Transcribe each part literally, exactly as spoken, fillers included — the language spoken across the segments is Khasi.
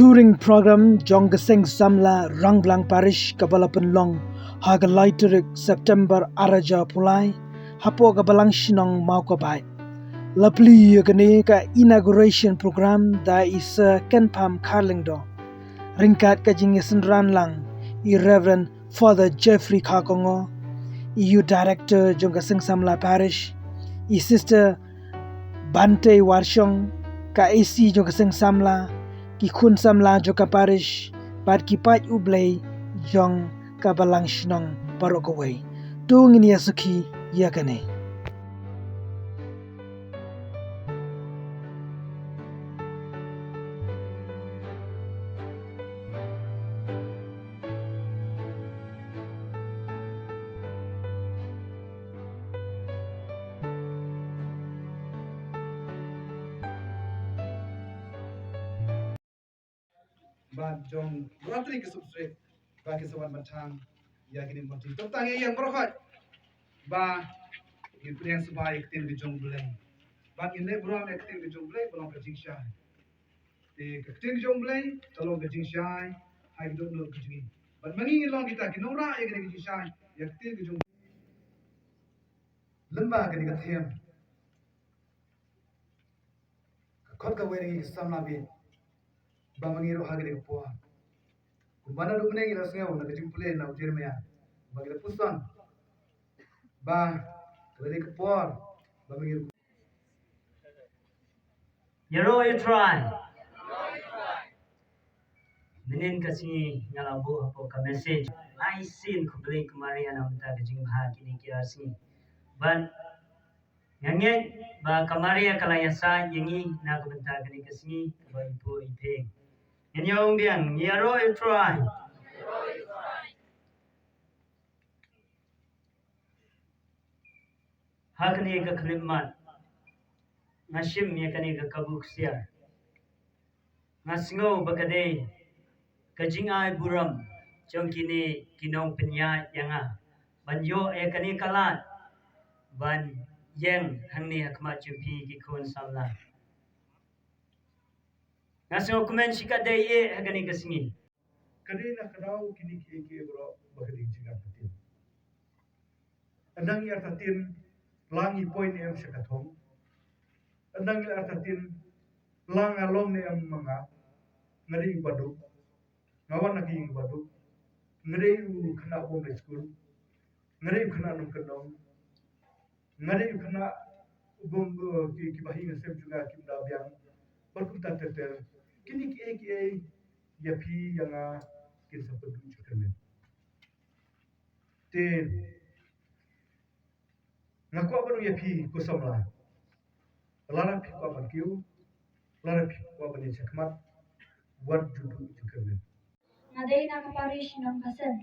Touring program jong ka Seng Samla Rangblang Parish kaba la pynlong ha ka lai tarik September ar hajar arphew lai hapoh ka Balang Shnong Mawkawbai. La plie ïa kane ka inauguration program da i Sir Kenpam Kharlyngdoh ryngkat ka jingïasynran lang i Reverend Father Jeffrey Kharkongor, i Youth Director jong ka Seng Samla Parish, i Sister Bantei Warshong, ka A C jong ka Seng Samla, ki khun samla jong ka Parish bad ki paid U Blei jong ka Balang Shnong baroh kawei. To ngin ïa sakhi ïa kane. Bad jong baroh ki subscribe ba ki sa wan ban thang ïa kine ki party. Tang ïa ïeng baroh khoit ba ngin pdiang sngewbha ïa ka ktien ka jong U Blei. Bad ngin leh baroh ïa ka ktien ka jong U Blei ba long ka jingshai. Te ka ktien ka jong U Blei ka long ka jingshai ha ki dohnud ka jong ngi. Bad ma ngi ngin long kita ki nongrah ïa kane ka jingshai ïa ka ktien ka jong U Blei. Lem bad kane ka theme, ka khot kawei na ngi ka samla bad ba ma ngi ruh ha kane ka por. Kumba naduh mynne ngi la sngew na ka jingpule na u Jeremiah ba ngi la pyrshang ba ka la dei ka por ba ma ngi ruh. Ïaroh ïa U Trai. Mynnin ka sngi nga la buh hapoh ka message. Lai sien khublei ka Maria na ka bynta ka jingbha kine ki ar sngi. Bad nga ngeit ba ka Maria ka la ïasaid ïa ngi na ka bynta kane ka sngi kaba ïapuh ïaphieng. Ngin ïa ong biang, ïaroh ïa U Trai. Ha kane ka khyllipmat nga shim ïa kane ka kabu ksiar. Nga sngew ba ka dei ka jingai burom jong kine ki nongpynïaid ïa nga ban ïoh ïa kane ka lad ban ïeng hangne ha khmat jong phi ki khun samla. Nga sngewkmen shikatdei ïa ha kane ka sngi. Ka dei na ka daw kine kiei kiei baroh ba ka dei jingïartatien. Ynda ngi ïartatien, la ngi poi ne em sha ka thong. Ynda ngi ïartatien, la nga long ne em ma nga, nga dei u baduk. Nga wan na ka ïing baduk. Nga dei u khynnah bym leit skul. Nga dei u khynnah nongkyndong. Nga dei u khynnah bym, eh, ki, kiba ha ïing ha sem jong nga kim da biang. Bad kumta ter ter. Kine kiei kiei ïa phi ïa nga kin sa pynduh jingkyrmen. Te nga kwah ban ong ïa phi ko samla, lada phi kwah ban kiew, lada phi kwah ban ïeng shakhmat, wat ju duh jingkyrmen. Nga dei na ka parish Nongkasen.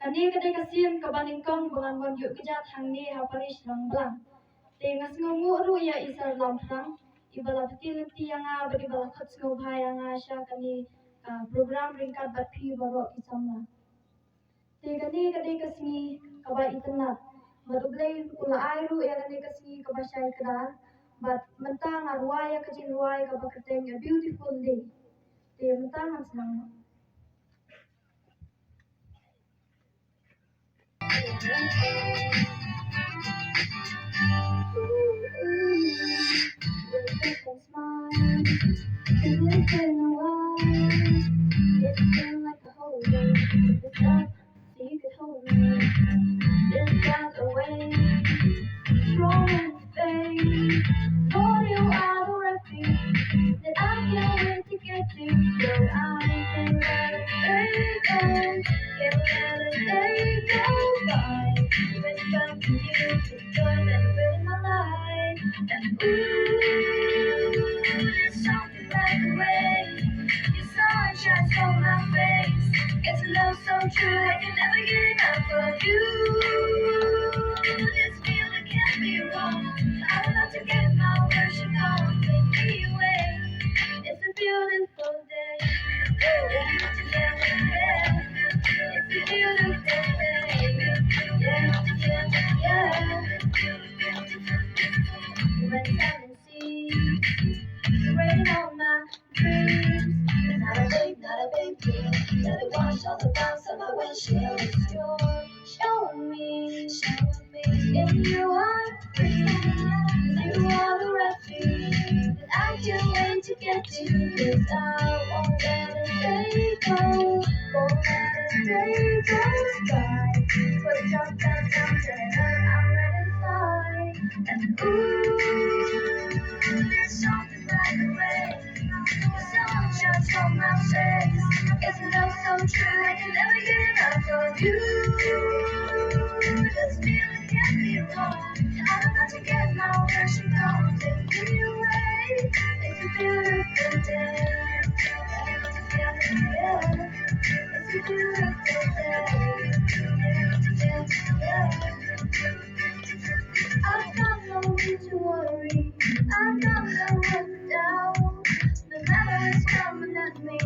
Kane ka dei ka sien kaba nyngkong ba ngan wan ïuh kjat hangne ha parish Rangblang. Te nga sngewnguh ruh ïa i Sir Lamphrang, iba la pynti lynti ïa nga bad iba la khot sngewbha ïa nga sha kane ka program ryngkat bad phi baroh ki samla. Te kane ka dei ka sngi kaba itynnad. Bad U Blei u la ai ruh ïa kane ka sngi kaba shai kdar. Bad mynta nga rwai ïa ka jingrwai kaba kyrteng A Beautiful Day. Te mynta ngan sdang. It's been a while. It's been like the whole day. It's up so you could hold me. It's got a way, strong and faith. For you are the refuge that I can't wait to get to. So I can let it go, can let it go by. When it comes to you, it's joy that fills my life. And ooh, there's something like the way your sun shines on my face. It's a love so true, I can never get enough of you. This feeling can't be wrong. I'm about to get my worship on. Take me away. It's a beautiful day. Yeah, yeah, yeah. It's a beautiful day. Yeah, yeah, yeah. When seven seas rain on my dreams, and I You are free, you are the refuge that I can't wait to get to. Yes, I won't let it stay cold, won't let it stay cold. Sky, put your pants on, I'm ready to fly. And ooh, there's something about the way the sun shines on my face. It's love so true, I can never get enough of you. This feeling can't be wrong. I'm about to get my worship on. Take me away. It's a beautiful day. Yeah, it's a beautiful day. Yeah, yeah, yeah. I've got no need to worry. I've got no one down. No matter what's coming at me,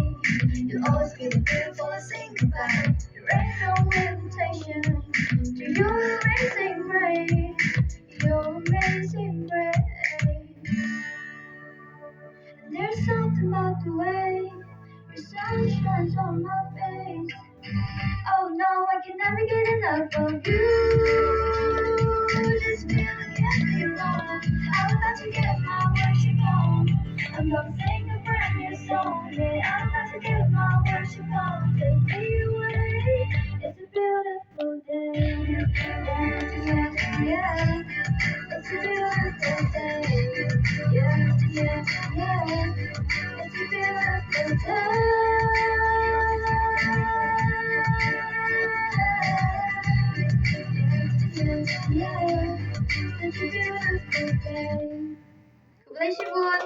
you'll always be the beautiful I think about. There ain't no limitation to your amazing grace. Your amazing grace. And there's something about the way your sun shines on my face. Oh no, I can never get enough of you. This feeling can't be wrong. I'm about to get my worship on. I'm gonna sing a brand new song. Yeah, I'm about to get my worship on. Take me away. It's a beautiful day. Yeah, it's a beautiful day. Yeah, yeah, yeah. It's a beautiful day. Yeah, it's a beautiful day. Khublei shibun.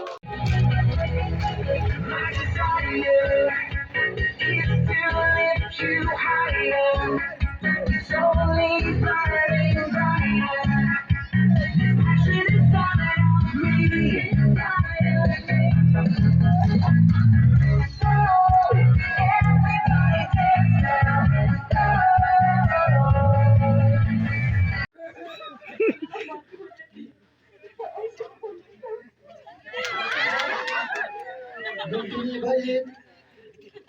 Jong kine ba ïeit,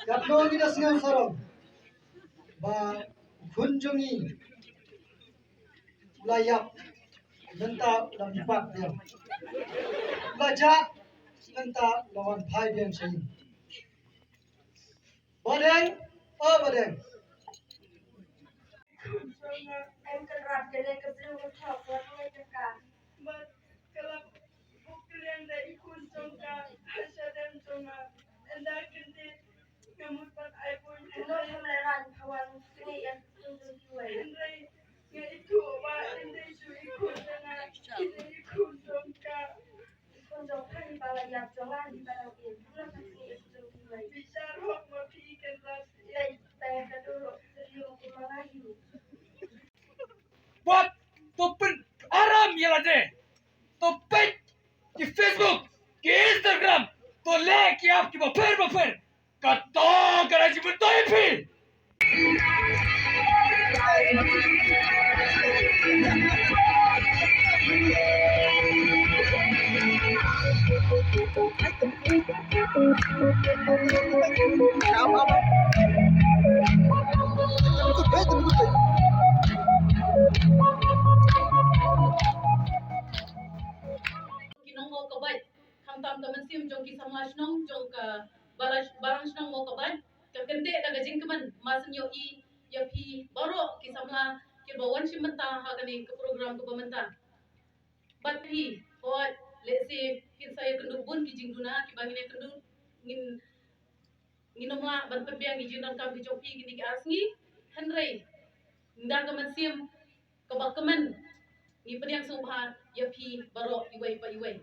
katno ngi da sngewsarong ba u khun jong ngi u la ïap, mynta u la mihpat biang, u la jah, mynta u la wan phai biang sha ïing. Badeng, o Badeng. Em Kynrad, kane ka briew ka thok wat ngai ka ka. Bad ka la buh kylliang da i khun jong ka ha shadem jong nga. Ynda kyndit nga mut ban ai bun. Ynda hynrei ran phawan kane ïa ka khun jong kiwei. Hynrei nga ithuh ba ynda shu i khun jong nga, ynda i khun jong ka. Wat to pyn aram ïa lade. To peit ki Facebook, ki Instagram, to leh ki app kiba pher ba pher. Kato ka la jingmyntoi phi. Ki nong Mawkawait, khamtam ka mynsiem jong ki samla shnong jong ka Balang, Balang Shnong Mawkawait, ka kyntiew da ka jingkmen, ma sngewbha ïa phi baroh ki samla kiba wan shim bynta ha kane ka program kaba mynta. Bad phi, hooid, lehse phin sa ïakynduh bun ki jingduna kiba ngin ïakynduh, ngin, ngin ym lah ban pynbiang ki jingdonkam ki jong phi kine ki ar sngi. Hynrei da ka mynsiem kaba kmen ngi pdiang sngewbha ïa phi baroh iwei pa iwei.